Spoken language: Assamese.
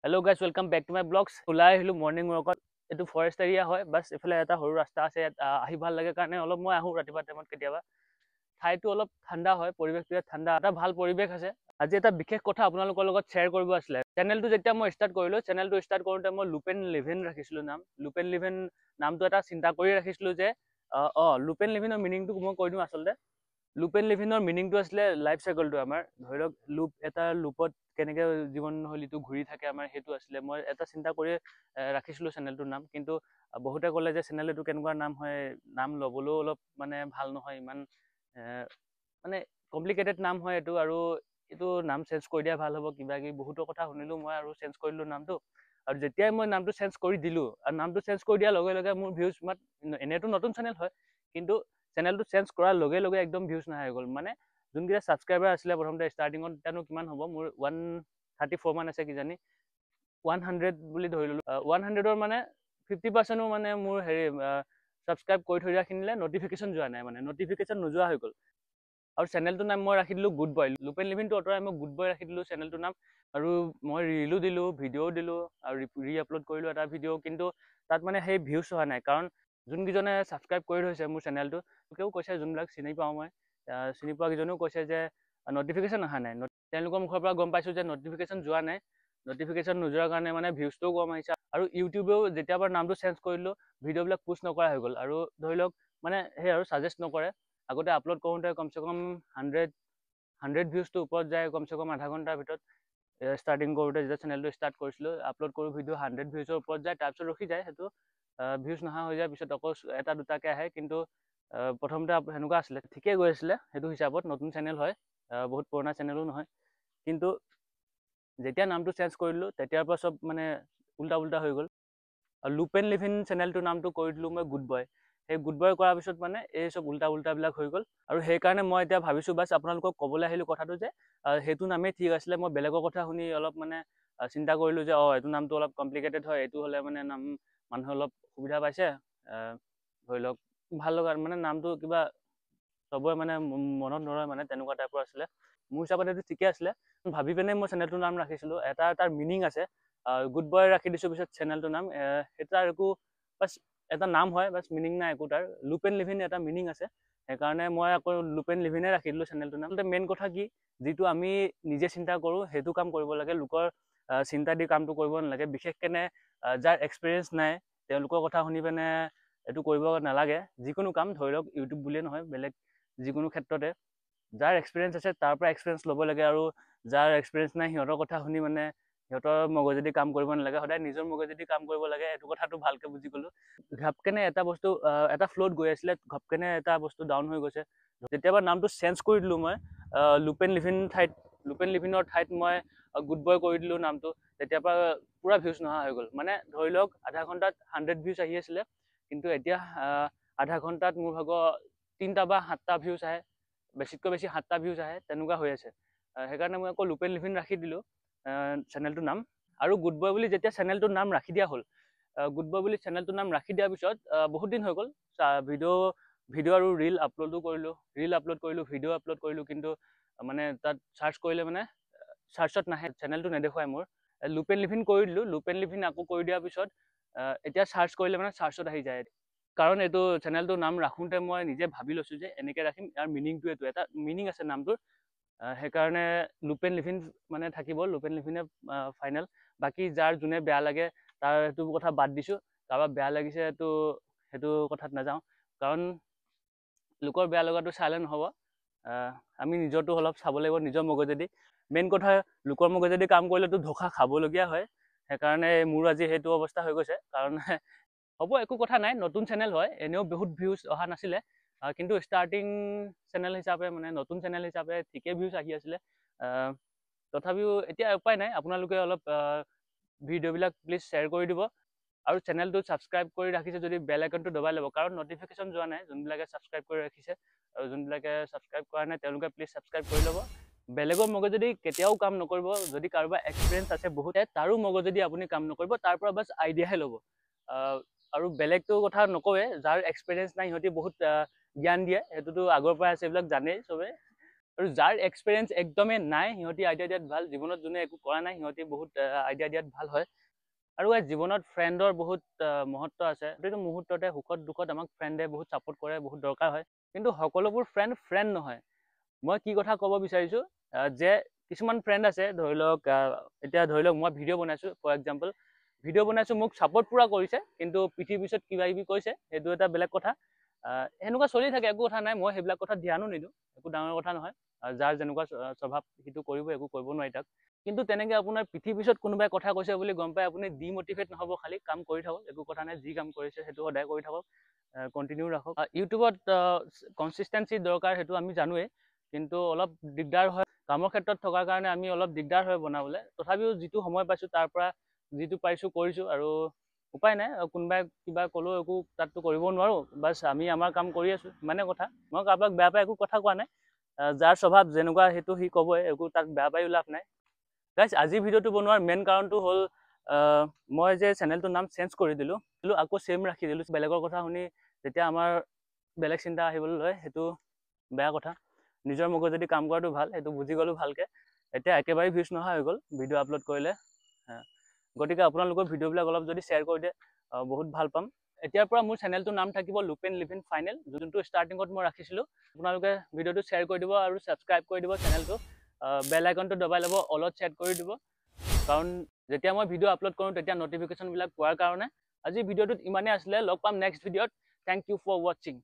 Hello guys, welcome back to my vlogs. ওলাই আহিলোঁ মৰ্ণিং ৱাকত। এইটো ফৰেষ্ট এৰিয়া হয়। বাছ, এইফালে এটা সৰু ৰাস্তা আছে। ইয়াত আহি ভাল লাগে কাৰণে অলপ মই আহোঁ ৰাতিপুৱা টাইমত কেতিয়াবা। ঠাইটো অলপ ঠাণ্ডা হয়, পৰিৱেশটো ইয়াত ঠাণ্ডা, এটা ভাল পৰিৱেশ আছে। আজি এটা বিশেষ কথা আপোনালোকৰ লগত শ্বেয়াৰ কৰিব আছিলে। চেনেলটো যেতিয়া মই ষ্টাৰ্ট কৰিলোঁ, চেনেলটো ষ্টাৰ্ট কৰোঁতে মই লুপেন লিভেন ৰাখিছিলোঁ নাম। লুপেন লিভেন নামটো এটা চিন্তা কৰি ৰাখিছিলোঁ যে অঁ, লুপেন লিভেনৰ মিনিংটো মই কৈ দিওঁ। আচলতে লুপেন লিভিনৰ মিনিংটো আছিলে লাইফ চাইকেলটো আমাৰ, ধৰি লওক লুপ, এটা লুপত কেনেকৈ জীৱনশৈলীটো ঘূৰি থাকে আমাৰ, সেইটো আছিলে। মই এটা চিন্তা কৰি ৰাখিছিলোঁ চেনেলটোৰ নাম। কিন্তু বহুতে ক'লে যে চেনেল এইটো কেনেকুৱা নাম হয়, নাম ল'বলৈও অলপ মানে ভাল নহয়, ইমান মানে কমপ্লিকেটেড নাম হয় এইটো, আৰু এইটো নাম চেঞ্জ কৰি দিয়া ভাল হ'ব, কিবা কিবি বহুতো কথা শুনিলোঁ মই আৰু চেঞ্জ কৰিলোঁ নামটো। আৰু যেতিয়াই মই নামটো চেঞ্জ কৰি দিলোঁ, আৰু নামটো চেঞ্জ কৰি দিয়াৰ লগে লগে মোৰ ভিউজ মাত, এনেইতো নতুন চেনেল হয়, কিন্তু চেনেলটো চেঞ্জ কৰাৰ লগে লগে একদম ভিউজ নাহা হৈ গ'ল। মানে যোনকেইটা ছাবস্ক্ৰাইবাৰ আছিলে প্ৰথমতে ষ্টাৰ্টিঙত, জানো কিমান হ'ব, মোৰ 134 মান আছে কিজানি, 100 বুলি ধৰি ল'লোঁ। 100ৰ মানে 50%ও মানে মোৰ হেৰি ছাবস্ক্ৰাইব কৰি থৈ দিয়াখিনিলে নটিফিকেশ্যন যোৱা নাই, মানে নটিফিকেশ্যন নোযোৱা হৈ গ'ল। আৰু চেনেলটোৰ নাম মই ৰাখি দিলোঁ গুড বয়। লুপেন লিভিনটো আঁতৰাই মই গুড বয় ৰাখি দিলোঁ চেনেলটোৰ নাম। আৰু মই ৰিলো দিলোঁ, ভিডিঅ'ও দিলোঁ আৰু ৰি আপলোড কৰিলোঁ এটা ভিডিঅ', কিন্তু তাত মানে সেই ভিউজ হোৱা নাই। কাৰণ যোনকেইজনে ছাবস্ক্ৰাইব কৰি থৈছে মোৰ চেনেলটো, তেওঁলোকেও কৈছে, যোনবিলাক চিনি পাওঁ মই, চিনি পোৱাকেইজনেও কৈছে যে নটিফিকেশ্যন অহা নাই। তেওঁলোকৰ মুখৰ পৰা গম পাইছোঁ যে নটিফিকেশ্যন যোৱা নাই। নটিফিকেশ্যন নোযোৱাৰ কাৰণে মানে ভিউজটোও কম আহিছে। আৰু ইউটিউবেও যেতিয়াৰ পৰা নামটো চেঞ্জ কৰিলোঁ, ভিডিঅ'বিলাক পোষ্ট নকৰা হৈ গ'ল। আৰু ধৰি লওক মানে সেই আৰু ছাজেষ্ট নকৰে। আগতে আপলোড কৰোঁতে কমচে কম 100 ভিউজটো ওপৰত যায় কমচে কম আধা ঘণ্টাৰ ভিতৰত। ষ্টাৰ্টিং কৰোঁতে, যেতিয়া চেনেলটো ষ্টাৰ্ট কৰিছিলোঁ, আপলোড কৰোঁ ভিডিঅ', 100 ভিউজৰ ওপৰত যায়, তাৰপিছত ৰখি যায়, সেইটো ভিউজ নহা হৈ যায়। পিছত আকৌ এটা দুটাকৈ আহে, কিন্তু প্ৰথমতে সেনেকুৱা আছিলে, ঠিকেই গৈ আছিলে সেইটো হিচাপত। নতুন চেনেল হয়, বহুত পুৰণা চেনেলো নহয়। কিন্তু যেতিয়া নামটো চেঞ্জ কৰিলোঁ, তেতিয়াৰ পৰা চব মানে উল্টা উল্টা হৈ গ'ল। আৰু লুপেন লিভিন চেনেলটোৰ নামটো কৰি দিলোঁ মই গুড বয়। সেই গুড বয় কৰাৰ পিছত মানে এই চব উল্টা উল্টাবিলাক হৈ গ'ল। আৰু সেইকাৰণে মই এতিয়া ভাবিছোঁ, বাছ আপোনালোকক ক'বলৈ আহিলোঁ কথাটো যে সেইটো নামেই ঠিক আছিলে। মই বেলেগৰ কথা শুনি অলপ মানে চিন্তা কৰিলোঁ যে অঁ, এইটো নামটো অলপ কমপ্লিকেটেড হয়, এইটো হ'লে মানে নাম মানুহে অলপ সুবিধা পাইছে, ধৰি লওক ভাল লগা মানে নামটো কিবা চবৰে মানে মনত নৰয়, মানে তেনেকুৱা টাইপৰ আছিলে। মোৰ হিচাপত এইটো ঠিকে আছিলে, ভাবি পিনে মই চেনেলটোৰ নাম ৰাখিছিলোঁ। এটা তাৰ মিনিং আছে। গুড বয় ৰাখি দিছোঁ পিছত চেনেলটোৰ নাম। সেইটো তাৰ একো বাছ এটা নাম হয়, বাছ মিনিং নাই একো তাৰ। লুপ এণ্ড লিভিন এটা মিনিং আছে, সেইকাৰণে মই আকৌ লুপ এণ্ড লিভিনে ৰাখি দিলোঁ চেনেলটোৰ নাম। মেইন কথা কি, যিটো আমি নিজে চিন্তা কৰোঁ সেইটো কাম কৰিব লাগে, লোকৰ চিন্তা দি কামটো কৰিব নালাগে। বিশেষকেনে যাৰ এক্সপিৰিয়েঞ্চ নাই, তেওঁলোকৰ কথা শুনি পিনে এইটো কৰিব নালাগে। যিকোনো কাম, ধৰি লওক ইউটিউব বুলিয়ে নহয়, বেলেগ যিকোনো ক্ষেত্ৰতে যাৰ এক্সপিৰিয়েঞ্চ আছে তাৰ পৰা এক্সপিৰিয়েঞ্চ ল'ব লাগে। আৰু যাৰ এক্সপিৰিয়েঞ্চ নাই, সিহঁতৰ কথা শুনি মানে সিহঁতৰ মগজেদি কাম কৰিব নালাগে, সদায় নিজৰ মগজেদি কাম কৰিব লাগে। এইটো কথাটো ভালকৈ বুজি গ'লোঁ। ঘপকেনে এটা বস্তু এটা ফ্ল'ত গৈ আছিলে, ঘপকেনে এটা বস্তু ডাউন হৈ গৈছে। যেতিয়াবা নামটো চেঞ্জ কৰি দিলোঁ মই, লুপেন লিভিন ঠাইত, লুপেন লিভিনৰ ঠাইত মই গুড বয় কৰি দিলোঁ নামটো, তেতিয়াৰ পৰা পূৰা ভিউজ নহা হৈ গ'ল। মানে ধৰি লওক আধা ঘণ্টাত 100 ভিউজ আহি আছিলে, কিন্তু এতিয়া আধা ঘণ্টাত মোৰ ভাগৰ 3টা বা 7টা ভিউজ আহে, বেছিতকৈ বেছি 7টা ভিউজ আহে, তেনেকুৱা হৈ আছে। সেইকাৰণে মই আকৌ লুপেন লিভিন ৰাখি দিলোঁ চেনেলটোৰ নাম। আৰু গুড বয় বুলি যেতিয়া চেনেলটোৰ নাম ৰাখি দিয়া হ'ল, গুড বয় বুলি চেনেলটোৰ নাম ৰাখি দিয়াৰ পিছত বহুত দিন হৈ গ'ল, ভিডিঅ' আৰু ৰিল আপলোডো কৰিলোঁ, ৰিল আপলোড কৰিলোঁ, ভিডিঅ' আপলোড কৰিলোঁ, কিন্তু মানে তাত চাৰ্চ কৰিলে মানে চাৰ্চত নাহে, চেনেলটো নেদেখুৱাই মোৰ। লুপেন লিভিন কৰি দিলোঁ। লুপেন লিভিন আকৌ কৰি দিয়াৰ পিছত এতিয়া চাৰ্চ কৰিলে মানে চাৰ্চত আহি যায়। কাৰণ এইটো চেনেলটোৰ নাম ৰাখোঁতে মই নিজে ভাবি লৈছোঁ যে এনেকৈ ৰাখিম, ইয়াৰ মিনিংটো এইটো, এটা মিনিং আছে নামটোৰ, সেইকাৰণে লুপেন লিভিন মানে থাকিব, লুপেন লিভিনে ফাইনেল। বাকী যাৰ যোনে বেয়া লাগে তাৰ সেইটো কথা বাদ দিছোঁ। কাৰোবাৰ বেয়া লাগিছে সেইটো সেইটো কথাত নাযাওঁ, কাৰণ লোকৰ বেয়া লগাটো চালে নহ'ব, আমি নিজৰটো অলপ চাব লাগিব নিজৰ মগজেদি। মেইন কথা, লোকৰ মগজেদি কাম কৰিলেতো ধোকা খাবলগীয়া হয়। সেইকাৰণে মোৰ আজি সেইটো অৱস্থা হৈ গৈছে। কাৰণ হ'ব, একো কথা নাই, নতুন চেনেল হয়, এনেও বহুত ভিউজ অহা নাছিলে, কিন্তু ষ্টাৰ্টিং চেনেল হিচাপে, মানে নতুন চেনেল হিচাপে ঠিকেই ভিউজ আহি আছিলে। তথাপিও এতিয়া উপায় নাই। আপোনালোকে অলপ ভিডিঅ'বিলাক প্লিজ শ্বেয়াৰ কৰি দিব, আৰু চেনেলটো ছাবস্ক্ৰাইব কৰি ৰাখিছে যদি বেল আইকনটো দবাই ল'ব, কাৰণ নটিফিকেশ্যন যোৱা নাই যোনবিলাকে ছাবস্ক্ৰাইব কৰি ৰাখিছে। আৰু যোনবিলাকে ছাবস্ক্ৰাইব কৰা নাই, তেওঁলোকে প্লিজ ছাবস্ক্ৰাইব কৰি ল'ব। বেলেগৰ মগজেদি কেতিয়াও কাম নকৰিব। যদি কাৰোবাৰ এক্সপিৰিয়েঞ্চ আছে বহুতে, তাৰো মগজেদি আপুনি কাম নকৰিব, তাৰ পৰা বাছ আইডিয়াহে ল'ব। আৰু বেলেগটো কথা নকওঁৱে, যাৰ এক্সপিৰিয়েঞ্চ নাই সিহঁতি বহুত জ্ঞান দিয়ে, সেইটোতো আগৰ পৰাই আছে, এইবিলাক জানেই চবে। আৰু যাৰ এক্সপিৰিয়েঞ্চ একদমেই নাই সিহঁতি আইডিয়া দিয়াত ভাল, জীৱনত যোনে একো কৰা নাই সিহঁতি বহুত আইডিয়া দিয়াত ভাল হয়। আৰু এই জীৱনত ফ্ৰেণ্ডৰ বহুত মহত্ব আছে। প্ৰতিটো মুহূৰ্ততে সুখত দুখত আমাক ফ্ৰেণ্ডে বহুত ছাপোৰ্ট কৰে, বহুত দৰকাৰ হয়। কিন্তু সকলোবোৰ ফ্ৰেণ্ড ফ্ৰেণ্ড নহয়। মই কি কথা ক'ব বিচাৰিছোঁ যে কিছুমান ফ্ৰেণ্ড আছে, ধৰি লওক এতিয়া ধৰি লওক মই ভিডিঅ' বনাইছোঁ, ফৰ এক্সাম্পল ভিডিঅ' বনাইছোঁ, মোক ছাপোৰ্ট পূৰা কৰিছে, কিন্তু পিঠিৰ পিছত কিবা কিবি কৈছে, সেইটো এটা বেলেগ কথা। সেনেকুৱা চলি থাকে, একো কথা নাই, মই সেইবিলাক কথা ধ্যানো নিদিওঁ, একো ডাঙৰ কথা নহয়। যাৰ যেনেকুৱা স্বভাৱ সেইটো কৰিব, একো কৰিব নোৱাৰি তাক। কিন্তু তেনেকৈ আপোনাৰ পিঠিৰ পিছত কোনোবাই কথা কৈছে বুলি গম পাই আপুনি ডিমটিভেট নহ'ব, খালি কাম কৰি থাকক, একো কথা নাই, যি কাম কৰিছে সেইটো সদায় কৰি থাকক, কণ্টিনিউ ৰাখক। ইউটিউবত কনচিষ্টেঞ্চি দৰকাৰ, সেইটো আমি জানোৱেই, কিন্তু অলপ দিগদাৰ হয় কামৰ ক্ষেত্ৰত থকাৰ কাৰণে আমি অলপ দিগদাৰ হয় বনাবলৈ। তথাপিও যিটো সময় পাইছোঁ তাৰ পৰা যিটো পাৰিছোঁ কৰিছোঁ, আৰু উপায় নাই। কোনোবাই কিবা ক'লেও একো তাততো কৰিব নোৱাৰোঁ, বাছ আমি আমাৰ কাম কৰি আছোঁ, ইমানেই কথা। মই কাৰোবাক বেয়া পাই একো কথা কোৱা নাই, যাৰ স্বভাৱ যেনেকুৱা সেইটো সি ক'বই, একো তাক বেয়া পায়ো লাভ নাই। গাইজ, আজিৰ ভিডিঅ'টো বনোৱাৰ মেইন কাৰণটো হ'ল মই যে চেনেলটোৰ নাম চেঞ্জ কৰি দিলোঁ, আকৌ ছেইম ৰাখি দিলোঁ। বেলেগৰ কথা শুনি যেতিয়া আমাৰ বেলেগ চিন্তা আহিবলৈ লয় সেইটো বেয়া কথা। নিজৰ মগজেদি কাম কৰাটো ভাল, সেইটো বুজি গ'লোঁ ভালকৈ। এতিয়া একেবাৰে ভিউজ নহা হৈ গ'ল ভিডিঅ' আপলোড কৰিলে, গতিকে আপোনালোকৰ ভিডিঅ'বিলাক অলপ যদি শ্বেয়াৰ কৰি দিয়ে বহুত ভাল পাম। এতিয়াৰ পৰা মোৰ চেনেলটোৰ নাম থাকিব লুপেন লিভিন ফাইনেল, যোনটো ষ্টাৰ্টিঙত মই ৰাখিছিলোঁ। আপোনালোকে ভিডিঅ'টো শ্বেয়াৰ কৰি দিব আৰু ছাবস্ক্ৰাইব কৰি দিব চেনেলটো, বেল আইকনটো দবাই ল'ব, অলত ছেট কৰি দিব, কাৰণ যেতিয়া মই ভিডিঅ' আপলোড কৰোঁ তেতিয়া ন'টিফিকেশ্যনবিলাক পোৱাৰ কাৰণে। আজি ভিডিঅ'টোত ইমানেই আছিলে, লগ পাম নেক্সট ভিডিঅ'ত। Thank you for ৱাচিং।